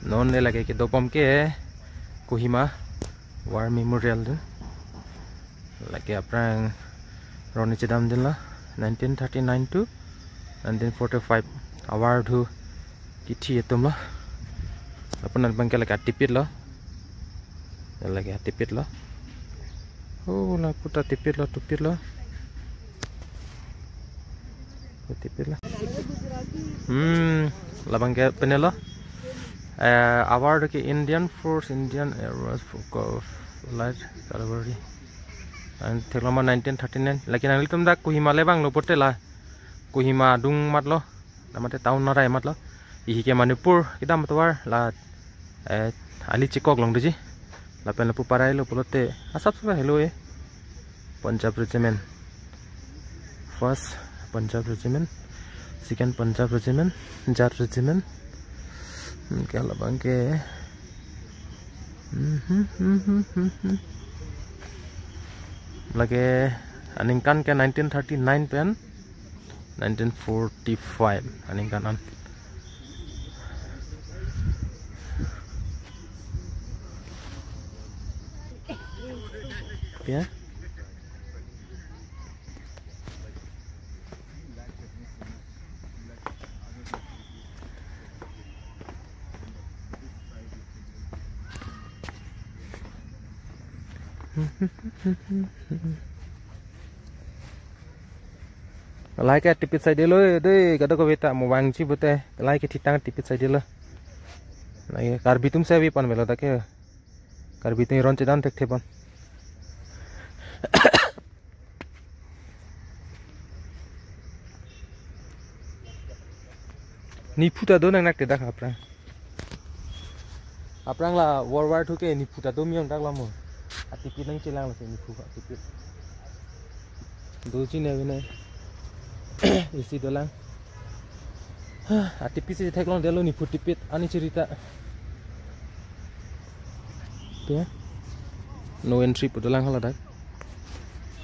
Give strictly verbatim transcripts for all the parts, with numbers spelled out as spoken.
Non le lake kedobom ke Kohima War Memorial dun. Lake aphrang aroni chedamdunlo, nineteen thirty-nine to nineteen forty-five awar thu kithi atum lo. Lapu non abangke lake atipit lo. Lake atipit lo. Oh, lapu ta tipit lo, tupit lo. Tipit lo. Hmm, labangke pen lo. Eh, awar ke Indian Force, Indian Air Force, Light Cavalry. And theklong ma nineteen thirty-nine. Lake nanglitum dak Kohima le vanglo pulote la Kohima adung matlo. Namate town arai matlo. Ihi ke Manipur kedam atovar la, eh, ali chekok longdunji. Lapen lapu parai lo pulote asap sap helo, eh. Punjab Regiment. First Punjab Regiment, Second Punjab Regiment, Jat Regiment. Hmm, ke labangke. Mhm, mhm, mhm. Lake aningkan ke nineteen thirty-nine pen nineteen forty-five aningkan an. Ya. Lahai ke tipit saidelo, dei, kadokave ta mo vangji pulote, lahai ke thitang tipit saidelo. Lahai Karbi atum si ave pon melo dak ke. Karbi atum aron chedan thekthe pon. Niphu ta do nang nak te dak aphrang. Aphrang la World War Two ke niphu ta do miong dak lamo. Atipit nangchelang lo ke niphu atipit. Doji ne bine. Isi dolang. Atipit si theklongdelo niphu tipit ani chirita. Te. No entry pu dolang haladak.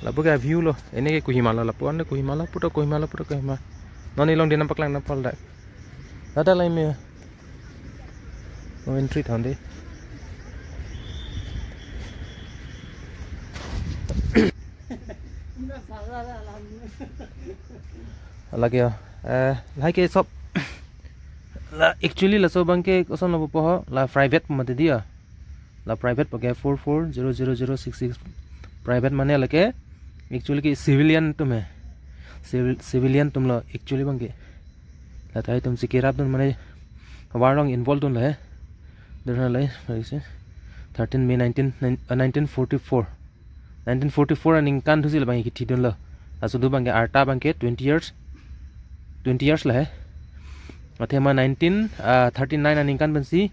Lapu ke view lo. Ene ke Kohima lo, lapu ane Kohima lo, puta Kohima lo, puta Kohima. Non ilong dinam paklang na pal dak. Ada lain me. No entry thon de. Lake ya. Eh, lahai ke sob. La actually laso abangke koson lo pupo ho, la private mati dia. La private puke four four zero zero zero six six. Private mane lake actually ke civilian atum he. Civil, civilian atum lo actually abangke. La tahai atum si kerapdun mane war along involve dunlo he. Dun halai, thirteen May nineteen, nine, uh, nineteen forty-four. Nineteen forty-four aningkan thusi labang kithidunlo. Laso do abangke arta abangke twenty years. Twenty years lo he. Athema nineteen, uh, thirty-nine aningkan pensi,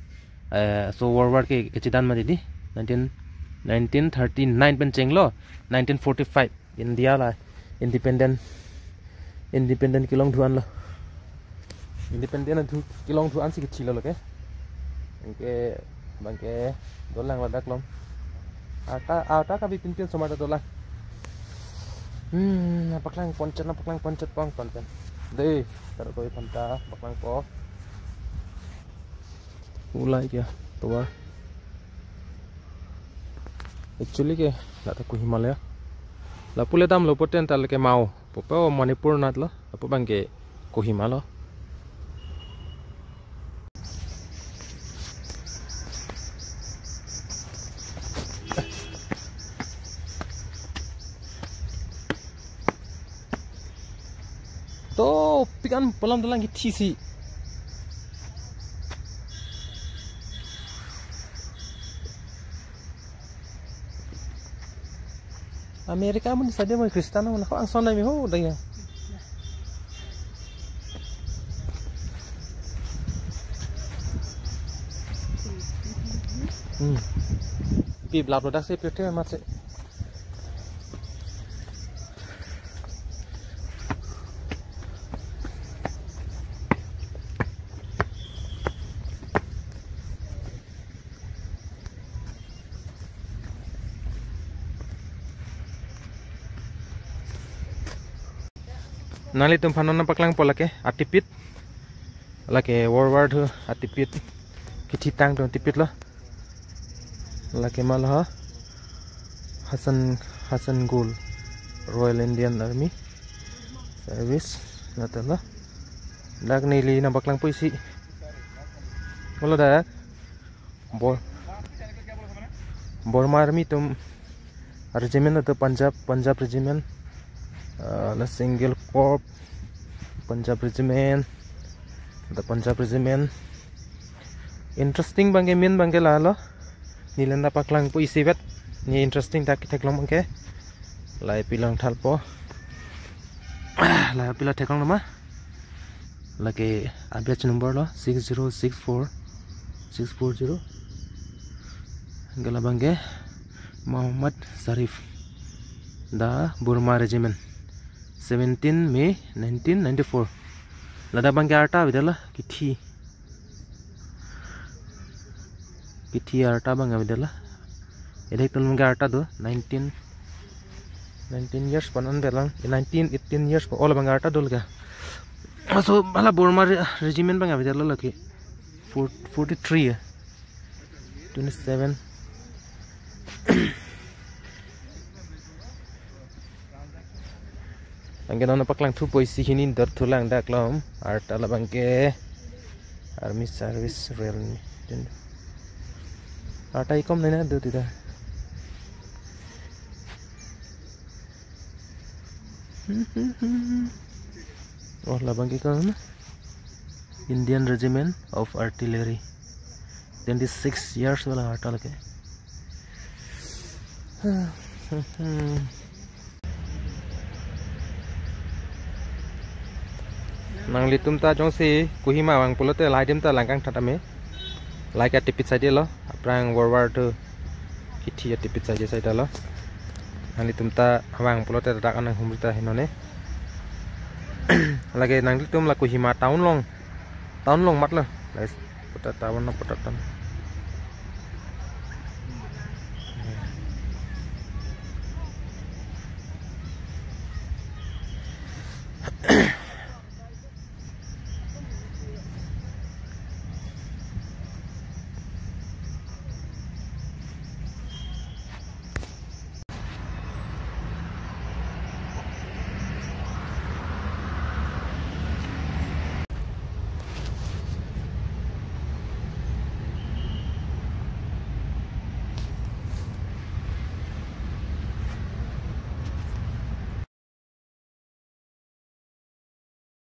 uh, so World War ke kechedan mati di. Nineteen, nineteen thirty-nine pen chenglo. Nineteen forty-five India la independent, independent kelong thu anlo. Independent thu kelong thu ansi kithilo lake. Anke abangke dolang ladak lom. Arta, arta kabipinpin somar ta dolang. Hmm, paklang ponchet na paklang ponchet pong ponchet. Dei, taruh koi panta paklang po. Ulai ke tovar. Actually ke la ta Kohima le. Lapu le damlo pulote ta lake mao. Pupo Manipur natlo. Lapu abangke Kohima lo. To pikan polam dolang kithisi. America amonit sade mo Kristan amonit ho angsong dai mi ho dai ya. Hmm. Pi blap lo dak se pirthe amat se. Nanglitum aphan non nangpaklangpo lake atipit. Lake World War Two atipit. Kithi tang tong tipit lo. Lake ma lo ha. Hassan, Hassan Gol, Royal Indian Army Service, la ta lo. Dak neli nangpaklangpo isi. Molo dak Bor-, Burma Army atum regiment atum Punjab, Punjab Regiment, ah, la Single Corps, Punjab Regiment, the Punjab Regiment. Interesting abangke, main abangke la lo. Neli nangpaklangpo isivet. Ne interesting dak theklong abangke. Lahai pilo nangthanpo. Lahai pilo theklong nama. Lake a-badge number lo six zero six four six four zero. Anke la abangke Muhammad Sharif, the Burma Regiment, seventeen May nineteen ninety-four. Ladak abangke arta avedetlo, kithi. Kithi arta abang avedetlo. Edek tun abangke arta do, nineteen, nineteen years pen an belang, nineteen, eighteen years pen, all abang arta do lake. So, hala Burma re-, regiment abang avedetlo lake. Four, forty-three, eh. Twenty-seven. Anke non paklangthupo isi, hini dot thulang dak lom. Arta la abangke Army Service Royal Navy. Arta ikom nena do tida. Oh, la abangke kon Indian Regiment of Artillery. Twenty-six years wala arta lake. Nanglitum ta jongsi Kohima vang pulote lahai adim ta langkangtha tame. Lahai ke atipit saide lo, aphrang World War Two kithi atipit saide saida lo. Nanglitum ta vang pulote dak anang humri ta henone. Lake nanglitum la Kohima town along, town along mat lo. Guys, puta town na puta town.